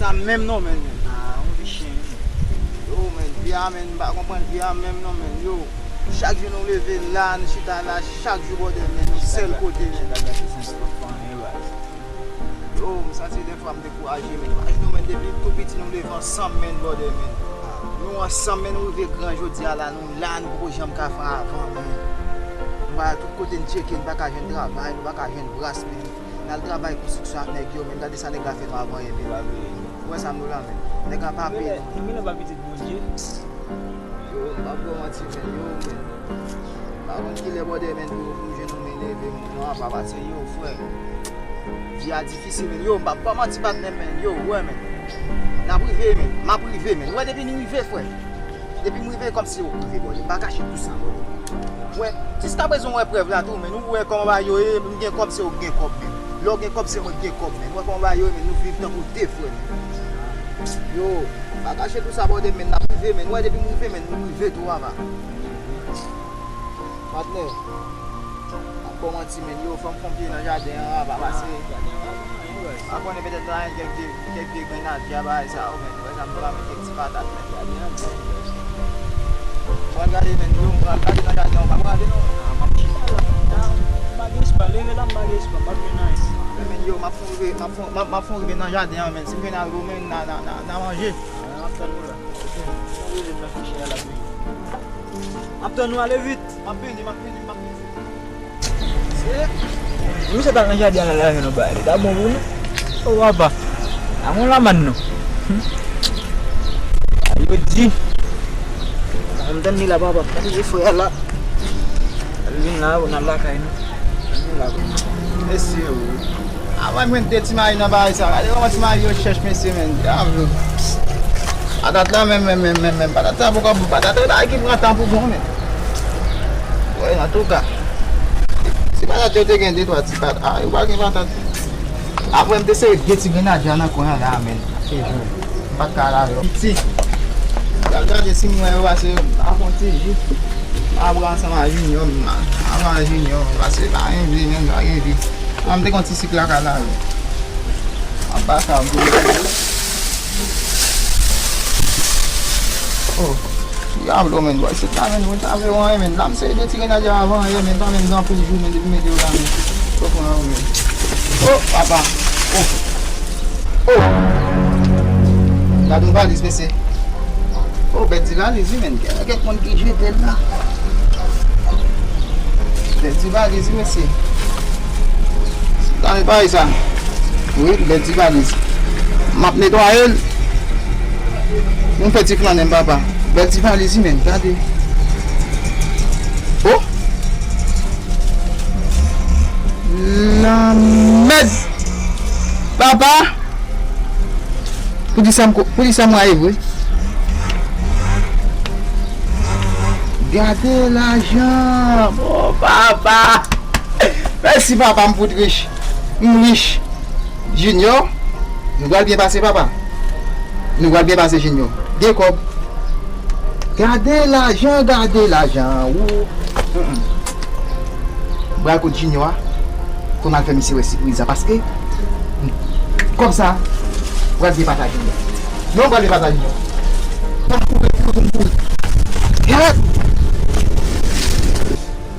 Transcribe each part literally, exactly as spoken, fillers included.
Sa menm non, men, men. Ah, yon vi chen. Yo, men, vi a, men, m pa konprann vi a menm non, men. Yo, chak jou nou leve la, nou chita la, chak jou, brother, men, yon sèl kote, men. Yo, m santi defwa m dekouraje, men. Imajine w, men, depi tou piti nou leve ansanm, men, brother, men. Nou ansanm, men, nou rive gran jodi a la, nou la, nou poko janm ka fè avan, men. Nou pa tout kote n tcheke, n pa ka jwenn travay, nou pa ka jwenn bras, men. N al travay konstriksyon ak nèg yo, men gade sa nèg la fè nou avan, men. Ou wè sa m di w la, men. Nèg la pa peye nou. Nou genlè pa pitit Bondye. Yo, m p ap ba w manti, men. Yo, men. M pa konn kilè, brother, men, pou, pou m jwenn ou, men, leve, men, non, apa, paske, yo, frè. Vi a difisil, men. Yo, m p ap ba w manti, patnè, men. Yo, ou wè, men. N ap rive, men. M ap rive, men. Ou wè, depi nou rive, frè. Depi m rive, kòmsi ou rive, brother. M pa kache tou sa, brother. Ou wè, jiskaprezan, ou wè prèv la tou, men. Ou wè kòman bagay yo ye, m gen kòb, se ou k gen kòb, men. Lè w gen kòb, se mwen k gen kòb, men. Ou wè kòman bagay yo ye, men. Nou viv tankou de frè, men. Yo, pa kache tou sa, brother, men, n ap rive, men. Ou wè, depi m rive, men, nou rive tou, apa. Patnè, m ap ba w manti, men, yo, fò m fè yon pye nan jaden an, apa, pase. M pa konnen, petèt la gen kèk vye, kèk vye grenadya, bagay sa yo, men, ou wè sa m di w la, men, kèk ti patat, men. M pral gade, men, yo, m pral gade nan jaden an, ou pa prale, non? Ah, m ap chita la, men, la, m pa gen espwa, leve la, m pa gen espwa, m p ap jwenn anyen. Men, men, yo, m ap fè yon rive, m ap fè, m ap, m ap fè yon rive nan jaden an, men, si m jwenn arivo, men, n a, n a, n a, n a manje. Ah, m ap tann ou la. Ok. Ou rive nan fichè a la, wi. M ap tann ou, ale vit. M ap vini, m ap vini, m ap vini. Se, misye t al nan jaden an la, lannen nou bay. Li ta bon pou nou. O papa. A bon lamann nou. Hmm. Yo di. M tann li la, papa. Gade frè a la. Li vin la, ou nan lakay nou. Li vin la. Mesye, o. Avan mwen de ti mari nan bagay sa. Gade kòman ti mari yo chèch, mesye, men. Dyab. Patat la, men, men, men, men, men. Patat sa poko bon. Patat se bagay ki pran tan pou bon, men. Wi, antouka. Si patat yo te gen de twa ti patat, a, yo pa gen patat. Apre, m te sere de ti grenadya nan kwen an la, men. Ap fè jou. M pa t ka lave yo. Piti. M pral gade si m wè yo pase avè yon ti ji. M a bwè ansanm ak Junior, m a, ansanm ak Junior, paske pa gen vi, men, pa gen vi. An, m te gen yon ti sik lakay la, wi. An ba sa, m te mete yo. Oh, dyablo, men, bòy, se ta, men, mwen ta vle wè, men, la, m se de ti grenadya avan, men, pa menm gen anpil jou, men, depi mete yo la, men. Yo pran yo, men. Oh, papa. Oh. Oh! Gad yon valiz, mesye. Oh, bèl ti valiz, wi, men. Gen kèk moun ki jete l la. Bèl ti valiz, wi, mesye. Gade parèy sa. Wi, bèl ti valiz. M ap netwaye l. Nou fè ti flannen, papa. Bèl ti valiz, wi, men. Gade. Oh! Lanmèd! Papa! Pou di sa m ko-, pou di sa m rayi vre. Gade lajan! Oh, papa! Mèsi, papa, m fout rich. M rich. Junior, nou pral byen pase, papa. Nou pral byen pase, Junior. Gen kòb. Gade lajan, gade lajan. Ou. Mm, mm. M pral kot Junior a. Pou m al fè misye wè sipriz la. Paske, kòb sa, pral byen pataje. Non, pral byen pataje. Fò m kouri, fò m kouri. Gad!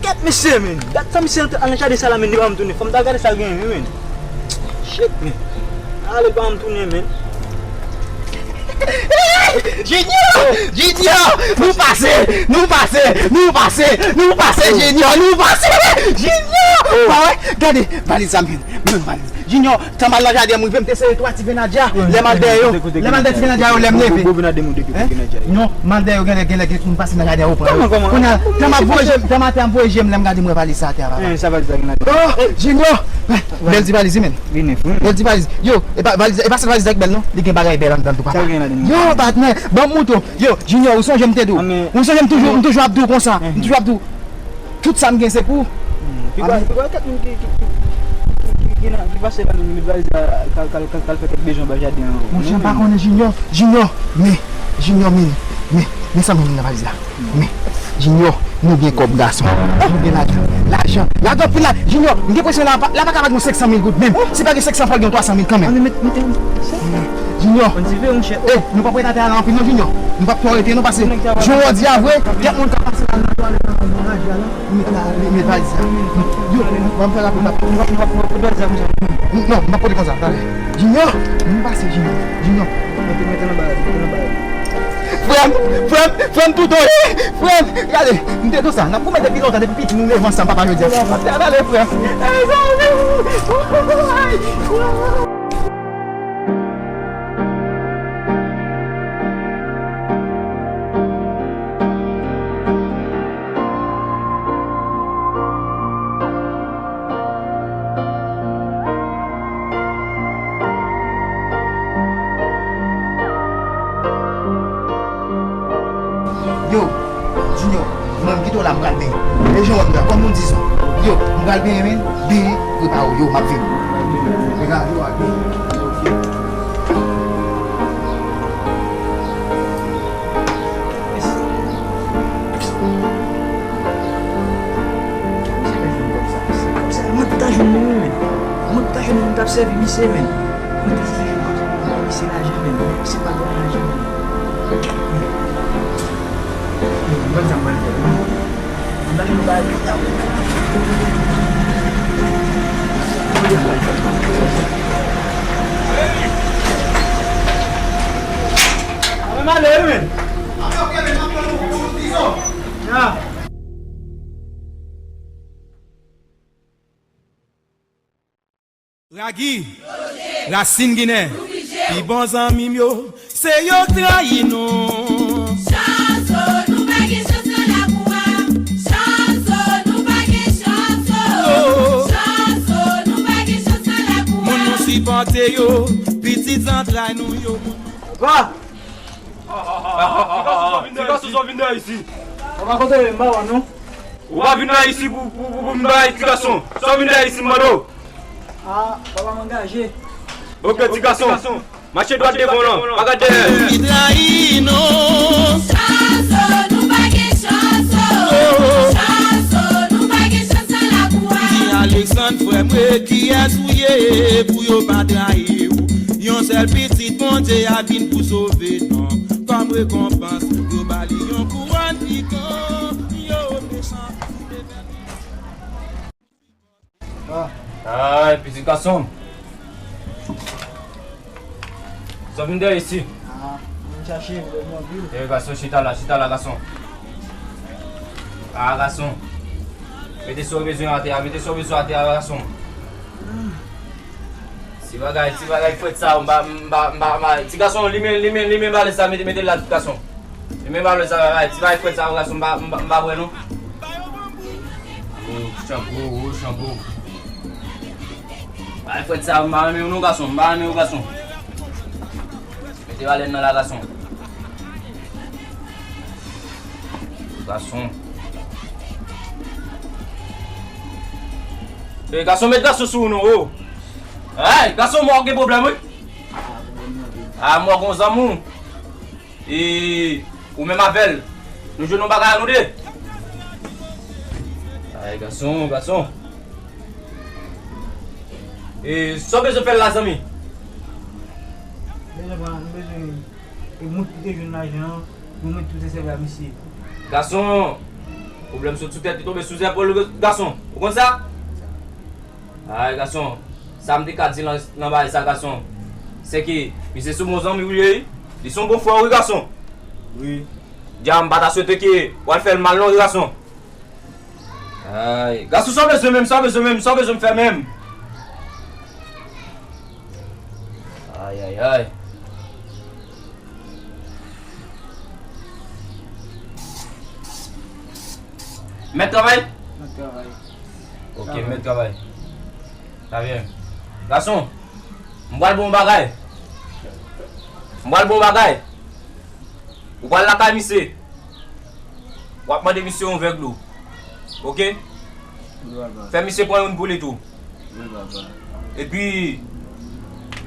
Gad misye, men. Gad sa misye al nan jaden sa la, men, li pa janm tounen. Fò m ta gade sa l genyen, men. Shit, men. Ale, li pa janm tounen, men. Junior! Junior! Nou pase! Nou pase! Nou pase! Nou pase, Junior! Nou pase! Junior! Pa wè? Gade! Valiz sa, men. Men valiz. Junior, tan m al nan jaden an, m rive, m te sere twa ti grenadya. Lè m al dèyè yo, lè m al dèyè ti grenadya yo, lè m leve. Hein? Non, m al dèyè yo, genlè, genlè, genlè, moun pase nan jaden an, yo pran yo. Kounya, tan m ap voye je m, tan maten an, m voye je m, lè m gade, m wè valiz sa atè a, papa. Oh, Junior! Bèl ti valiz, wi, men. Bèl ti valiz. Yo, e pa valiz, e pa sèl valiz la ki bèl, non. Li gen bagay bèl anndan l tou, papa. Yo, patnè, ban m moutre w. Yo, Junior, ou sonje m te di w. Ou sonje m toujou, m toujou ap di w konsa. M toujou ap di w. Tout sa m gen se pou ou. Pi gwa, pi gwa kèk moun ki, ki, ki, ki, ki nan, ki pase la, nou met valiz la, k al, k al, k al, k al fè kèk bezwen anba jaden an. Monchè, m pa konnen Junior. Junior, men, Junior, men, men, men sa m jwenn nan valiz la. Men, Junior, nou gen kòb, gason. Nou gen lajan. Lajan. Lajan anpil la. Junior, m gen enpresyon la, la pa ka pa gen senk san mil goud menm. Si pa gen senk san, fò l gen twa san mil kanmenm. Ann met, met, met. Junior. Konn sive yon chèt. Eh, nou p ap ret atè a la anpil non, Junior. Nou p ap twò rete non, pase jan w di a vre, kèk moun ka pase la nan twalèt la, nan raje a la, li met la, li met valiz la. Yo, ban m fè rapid, rapid. Nou p ap, nou p ap, nou p ap pote valiz la konsa. Non, nou p ap pote konsa, talè. Junior, nou pase, Junior. Junior. Mete, mete nan bagay, mete nan bagay. Frè m, frè m, frè m toutan ye. Frè m, gade, m te di w sa. N ap goumen depi lontan, depi piti nou leve ansanm, papa jodi a. Talè, frè m. Ey, zanmi. Yo, Junior, mwen m kite w la, m pral benyen. E jan w wè m la, kòm nou dizon. Yo, m pral benyen, men, benyen, prepare w, yo, m ap vini. Degaje w al benyen. Mwen ta jwenn li, men. Mwen ta jwenn li, m t ap sèvi misye, men. Mwen ta jwenn li, misye lajan, men. Misye pa gen lajan, men. Mwen sa mwen fè, non. Mwen ta jwenn bagay. Mwen ale, men. Ya. Ragi, rasin ginen, pi bon zanmi m yo, se yo k trayi nou. Chanso, nou pa gen chans nan lakou a. Chanso, nou pa gen chanso. Oh. Chanso, nou pa gen chans nan lakou a. Moun nou sipòte yo, pitit zantray nou yo. Papa! Ti gason, sa w vin dèyè isi? Papa, kote w ye? M pa wè w, non. Ou pa vin la isi pou, pou, pou, pou m bay ti gason. Sa w vin dèyè isi, m mande w? Ah, papa, m angaje. Ok, ti gason. Mache dwat devan w lan. Pa gad dèyè. Li trayi nou. Chanso, nou pa gen chanso. Chanso, nou pa gen chans nan lakou a. Di Alexandre, frè m, kiyès ou ye pou yo pa trayi w? Yon sèl pitit Bondye a vin pou sove non. Kòm rekonpans, yo ba li yon kouwòn pikan. Yo mechan pou yo fè. Ah. Ay, pitit gason. Sa w vin dèyè isi? Ah, mwen chache, mwen anpil. Eh, gason, chita la, chita la, gason. Ah, gason. Mete sa w bezwen atè a, mete sa w bezwen atè a, gason. Hmm. Ti bagay, ti bagay frèt sa, m pa, m pa, m pa, m pa, ti gason, limen, limen, limen balèz sa, mete, mete l la, ti gason. Limen balèz sa, bagay, ti bagay frèt sa, gason, m pa, m pa, m pa bwè non. Oh, chanpo, oh, chanpo. Bagay frèt sa, m pa renmen yo non, gason, m pa renmen yo, gason. Mete balèn nan la, gason. Gason. E, gason, met gason sou ou non, oh. Ay, gason, mò gen pwoblèm, wi. A, mò gon zanmi w. E, ou menm avè l. Nou jwenn yon bagay a nou de. Ay, gason, gason. E, sa w bezwen fè l la, zanmi? Bezwen pran, nou bezwen, e, moun ki te jwenn lajan an, nou met tout se sèvi a misye. Gason, pwoblèm sot sou tèt li tonbe sou zèpòl, gason. Ou konn sa? Ay, gason, sa m te ka di nan, nan bagay sa, gason, se ke misye se bon zanmi w ye, wi. Li se yon bon frè w, wi, gason. Wi. Dja, m pa ta swete ke w al fè l mal, non, wi, gason. Ay, gason, sa w bezwen menm, sa w bezwen menm, sa w bezwen m fè menm? Ay, ay, ay. Mèt travay? Mèt travay. Ok, mèt travay. Ta byen. Gason, m pral ba w yon bagay. M pral ba w yon bagay. Ou pral lakay misye. W ap mande misye yon vè dlo. Ok? Wi, papa. Fè misye pran youn pou li tou. Wi, papa. Epi,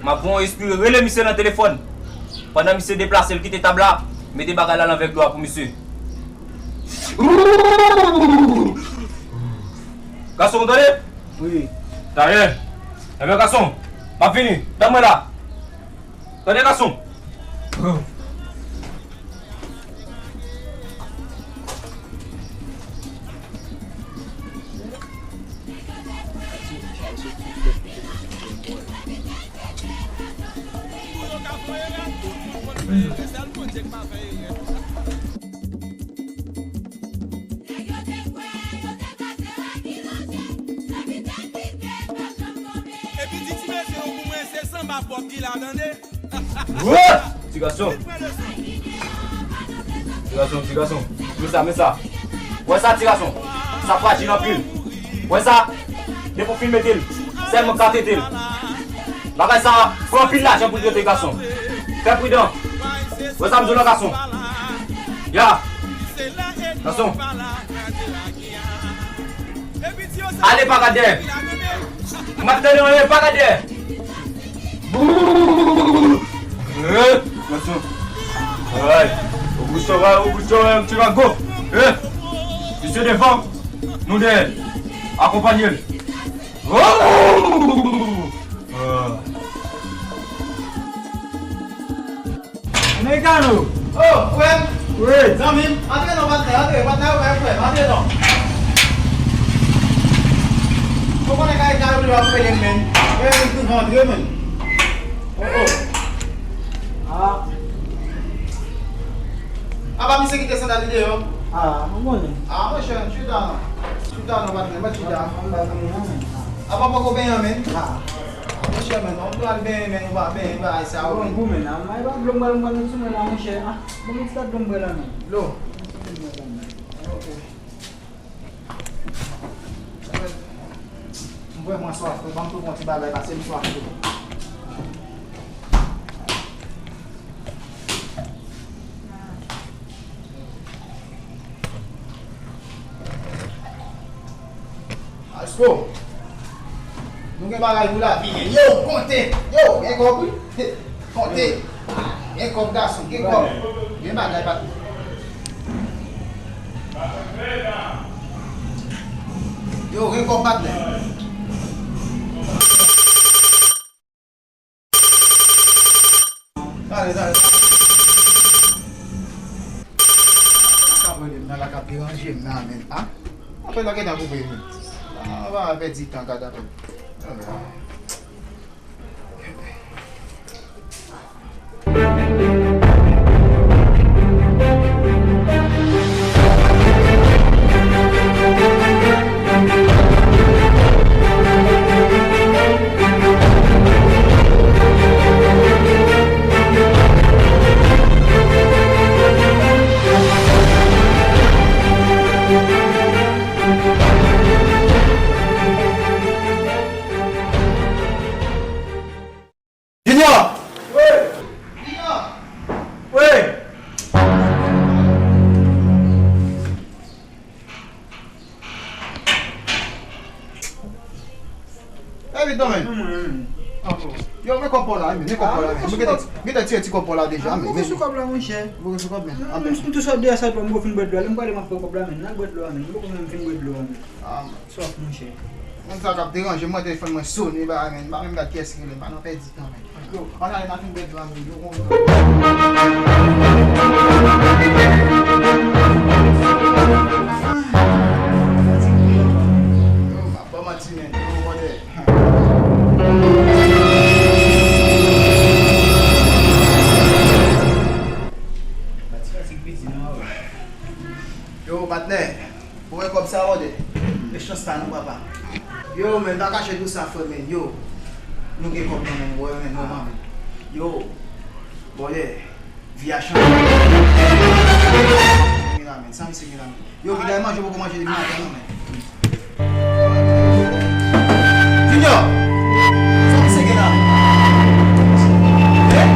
m ap voye yon espri, rele misye nan telefòn. Pandan misye deplase, l kite tab la, mete bagay la nan vè dlo a pou misye. Gason, ou tande? Wi. Talè. Ebyen, gason, m ap vini. Tann mwen la. Tande gason. Epi di ti mesye yo pou mwen se sanba pwòp ki la, tande. Wè! Ti gason. Ti gason, ti gason. Men sa, men sa. Wè sa, ti gason. Sa frajil anpil. Wè sa. Depi w fin mete l, sèlman ka trete l. Bagay sa pran anpil lajan pou l trete, gason. Fè pridan. Wè sa m di w la, gason. Ya. Gason. Ale, pa gade dèyè. M ap tande w, ale, pa gade dèyè. Eh, gason. Ay, Ogusto va, Ogusto va, ti rago. Eh, misye devan, nou dèyè. Akonpanye l. Oh! Ah. Americano! Oh, frè m! Wi! Zanmi m! Antre non, patnè, antre, patnè, ouvè, frè m, antre non! Ou konnen kay kay ou ap rele m, men. Frè m, tou antre, men. Oh, oh. Ah. Apa misye kite sandal li deyò? Ah, ou konnen. Ah, monchè, chita non. Chita non, patnè, mèt chita. Anba zanmi an, men. Apa poko benyen, men? Ah. Monchè, men, ou pral benyen, men, ou pa benyen, bagay sa yo, men. Bon, men, a, may pa dlo m pral mwen sou mwen la, monchè. Ah, bon, men, ti ta dlo m pral la, men. Dlo? Ok. M vrèman swaf, wi, ban m tou yon ti bagay, paske m swaf tou. Maestro, nou gen bagay pou lavi, men. Yo, konte! Yo, gen kòb, wi. Konte! Gen kòb, gason, gen kòb. Gen bagay, patnè. Yo, gen kòb, patnè. Talè, talè, talè. Sa k ap rele m nan la k ap deranje m nan, men. A? Apre la gentan koupe, men. A, pa pèdi tan, gad apèl. Junior! Wi! Junior! Wi! Fè vit non, men. Yo, men kòb pa w la, men, men kòb pa w la, men. Mwen gentan, gentan tire ti kòb pa w la deja, men. Mwen sou kòb la, monchè. Mwen sou kòb, men. M tou sot deyò sa, mwen fin bwè dlo a. Lè m prale, m ap fè kòb la, men. N al bwè dlo a, men. Mwen poko menm fin bwè dlo a, men. Swaf, monchè. Moun sa k ap deranje m, mwen telefòn mwen sone, ba, men, m pa menm gad kiyès ki rele m, pa nan pèdi tan, men. Yo, ann ale, n a fin bwè dlo a, men, yo, bon. Yo, m ap ba w manti, men, yo, brother. Yo, patnè. Ou wè kòb sa, brother? E chans pa nou, papa. Yo, men, pa kache di w sa, frè, men, yo. Nou gen kòb nan men nou, wè, men, nòmal, men. Yo, brother, vi a chanje. Sa misye gen la, men, sa misye gen la, men. Yo, ki dèyè manje, poko manje depi maten, non, men. Junior! Sa misye gen la? Eh?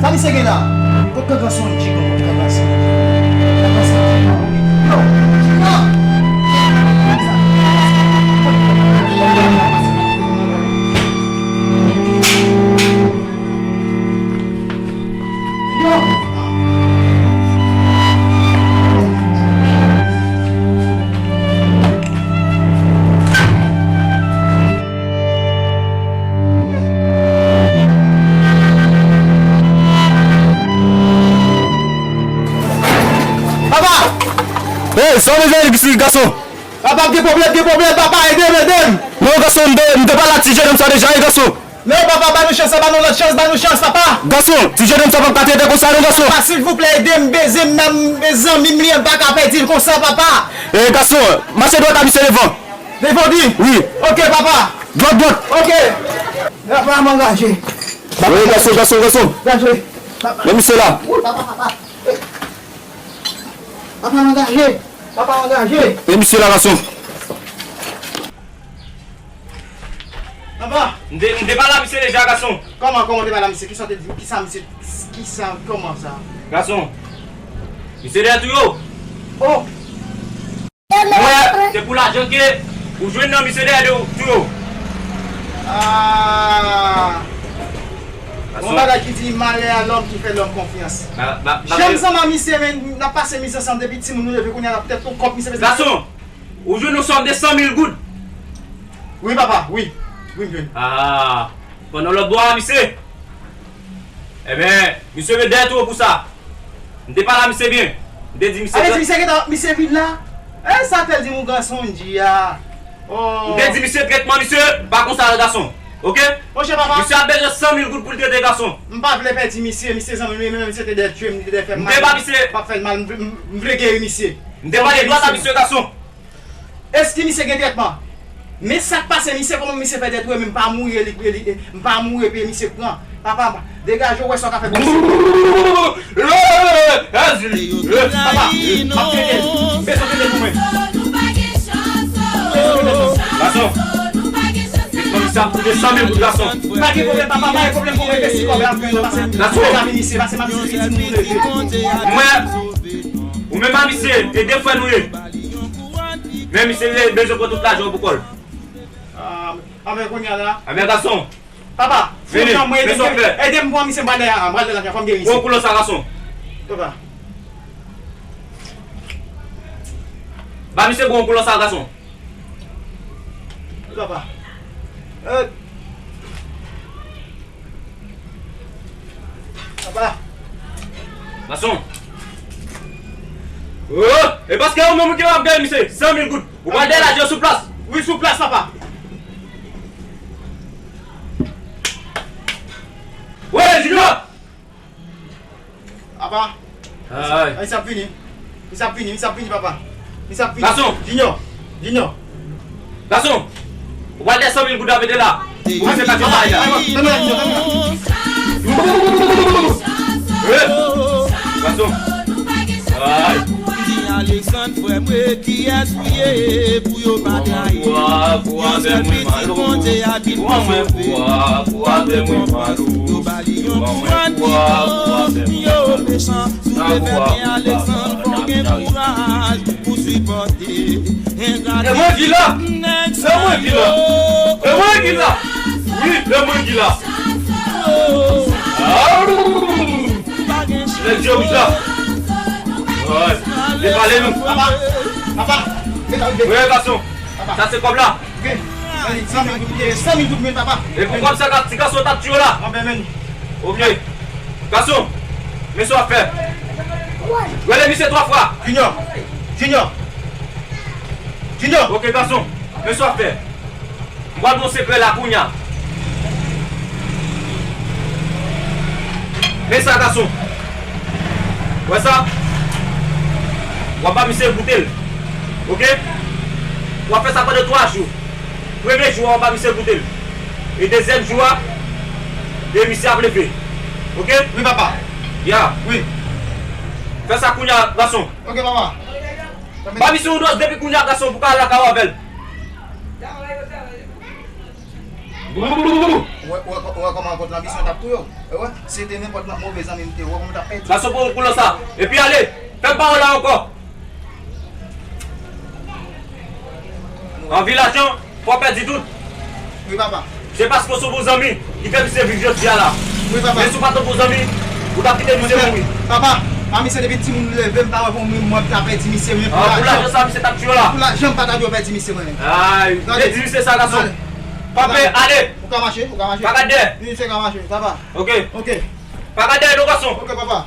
Sa misye gen la? Kot kankan sonn chicken, kot kankan sonn? Kankan sonn chicken. Yo! Junior! Ey, sa w bezwen egzkisi, gason? Papa, gen pwoblèm, gen pwoblèm, papa, ede m, ede m! Non, gason, m te, m te pale ak ti jennonm sa deja, wi, gason. Non, papa, ba nou chans, ba nou lòt chans, ba nou chans, papa! Gason, ti jennonm sa p ap ka trete konsa, non, gason. Papa, silvouplè, ede m, bezwen m nan, zanmi m li an, m pa ka pèdi l konsa, papa! Ey, gason, mache dwat a misye devan. Devan li? Wi. Ok, papa. Dwat, dwat. Ok. Papa, m angaje. Wi, gason, gason, gason. Angaje. Men misye la. Papa, papa. Papa, m angaje. Papa, m angaje. Men misye la, gason. Papa. M te, m te pale a misye deja, gason. Kòman, kòman w te pale a misye? Kisa w te di? Kisa misye, kisa, kòman sa? Gason. Misye dèyè tou yo. Oh. Mwen, se pou lajan ke ou jwenn nan misye dèyè de tou yo. Ah. Yon bagay ki di malè a lòm ki fè lòm konfyans. Janm zanmi misye, men n ap pase mizè ansanm depi timoun nou leve kounye a n ap tèt yon kòb misye bezwen. Gason, ou jwenn yon sòm de san mil goud. Wi, papa, wi. Wi, m jwenn. Ah, pandan lòt bò a, misye. Ebyen, misye ret dèyè tou pou sa. M te pale a misye byen. M te di misye. Ale, di misye gentan, misye vin la. E sa fè l di m ou gason di a. Oh. M te di misye trètman misye pa konsa gason. Ok? Monchè papa. Misye ap bezwen san mil goud pou l trete gason. M pa vle pèdi misye, misye zanmi m, men misye te dèyè tchwe m, li te dèyè fè m mal. M te ba misye. Pa fè l mal, m vle, m vle geri misye. M te pale dwat a misye gason. Èske misye gen trètman? Men sa k pase misye, kòman misye fè dètwè, men m pa mouri, li, li, m pa mouri, epi misye pran. Papa, degaje w, wè sa w ka fè pou misye. Papa, m ap tande, m bezwen tande pou mwen. Gason, misye ap touche san mil goud, gason. Pa gen pwoblèm, papa, pa gen pwoblèm pou mwen, envesti kòb la, pase, pase mami misye, pase mami misye, pitit moun leve. Mwen, ou menm a misye, e de frè nou ye. Men misye bezwen pran tout lajan pou kò l. Ah, anben kounye a la. Anben gason. Papa, vini, fè yon jan mwen ede m, ede m pran misye, m pral dèyè a, m pral dèyè a, fò m gen misye. Gwo koulò sa gason. Papa. Ba misye gwo koulò sa gason. Papa. Eh. Papa. Gason. Oh, e paske ou menm ki ap gaye misye san mil goud. Ou pral dèyè lajan sou plas. Wi, sou plas, papa. Wè, Junior. Papa. Ay. Ay, misye ap vini. Misye ap vini, misye ap vini, papa. Misye ap vini. Gason. Junior. Junior. Gason. Ou pral dèyè san mil goud a mete la. Ou misye ka fè bagay la. Ay, ay, ay, ay, ay, ay. Hey. Gason. Ay. Di Alexandre frè mwen kiyès li ye pou yo pa trayi. Yon sèl pitit Bondye a vin pou sove. Yo ba li yon kouwòn di yo, yo mechan. Si w vle fè byen Alexandre, fò w gen kouraj pou sipòte. E mwen ki la! E mwen ki la! E mwen ki la! Wi, e mwen ki la! Nèg je wouj la! Wi, depale nou! Papa! Papa! Wi, gason! Sa se kòb la! San mil goud, san mil goud, men papa. E pou kòb sa, ti gason t ap tiye w la. Anben, men. Ok. Gason, men sa w ap fè. Rele misye twa fwa. Junior. Junior. Junior. Ok, gason, men sa w ap fè. M pral ba w sekrè la kounye a. Men sa, gason. Wè sa? W ap ba misye goute l. Ok? W ap fè sa pandan twa jou. Premye jou a, w ap ba misye goute l. E dezyèm jou a, e misye ap leve. Ok? Wi, papa. Ya. Wi. Fè sa kounye a, gason. Ok, papa. Ba misye yon dòz depi kounye a, gason, pou ka al lakay ou avè l. Ou wè, ou wè, ou wè kòman kont lanbisyon t ap touye w? Ou wè, si se te nenpòt move zanmi m te, ou wè kòman w t ap pèdi? Gason, pran koulò sa. Epi ale, fè m pawòl la ankò. Anvi lajan, fò w pèdi tout. Wi, papa. Se paske w se yon bon zanmi ki fè misye viv jodi a la. Wi, papa. Men si w pa t yon bon zanmi, ou t ap kite misye mouri. Papa, pa misye depi timoun leve, m pa wè pou mwen, mwen ta pèdi misye, men pou lajan. Pou lajan sa, misye t ap tiye w la. Pou lajan, m pa ta dwe pèdi misye, mwen menm. Ay, pèdi misye sa, gason. Kanpe, ale. Ou ka mache, ou ka mache. Pa gade dèyè. Misye ka mache, papa. Ok. Ok. Pa gade dèyè non, gason. Ok, papa.